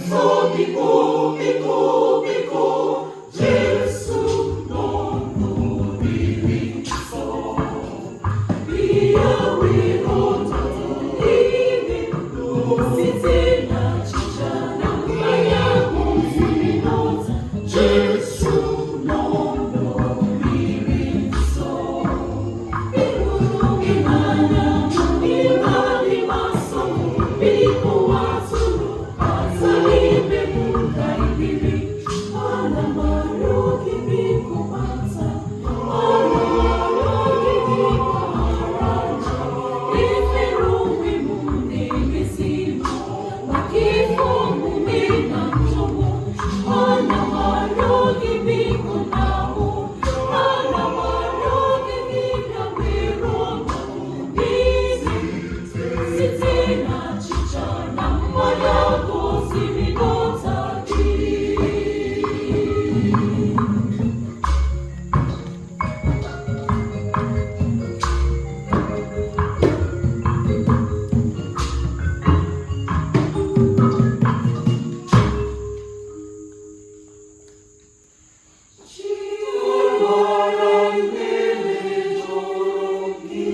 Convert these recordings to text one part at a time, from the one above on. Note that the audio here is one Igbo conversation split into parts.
Nsọ, biko, biko, biko, Jesu nọ n'oriri nsọ. Bịa were ọnọdụ n'ime site na achịcha na mmanya gosiri n'ọta. Jesu nọ n'oriri nsọ. Ịhụrụ gị n'anya, ịma dị m asọ, biko atụrụ bata n'ime m ka ị biri. Ana m arịọ gị, biko bata. Ana m arịọ gị, biko ghara njọ. Ifere onwe m na-emesi m maka ife omume na njọgbọ. Ana m arịọ gị, biko na mụ. Ana m arịọ gị, bịa were ọnọdụ n'ime site na achịcha na mmanya gosiri n'ọta gị. Chimara mmiri jọrọ gị,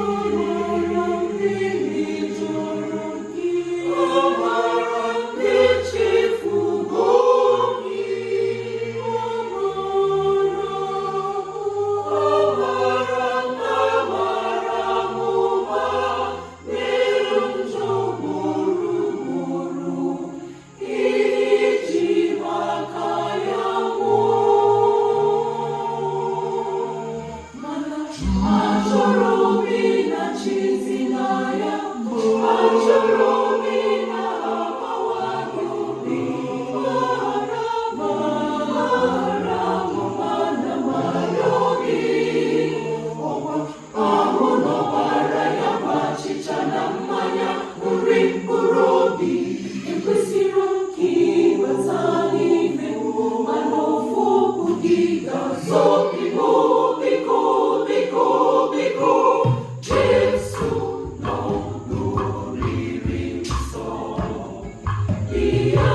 amara mmiri jọrọ gị, amara na-echefugo gị, amara, amara, amara mụba mere njọ ugboro ugboro, iji maka ya nwụọ. Mana achọrọ m ịnachizi na ya, achọrọ m ịna-agbawa gị obi. Gbaghara m, gbaghara m, mana m arịọ gị. Ọkwa ahụ n'ọbara ya bụ achịcha na mmanya, nri mkpụrụ obi. Ekwesịrị ka ịbata n'ime m, mana ofu okwu gị ga-azọ. Biko, biko, biko, biko, Jesu nọ n'oriri nsọ. Bịa.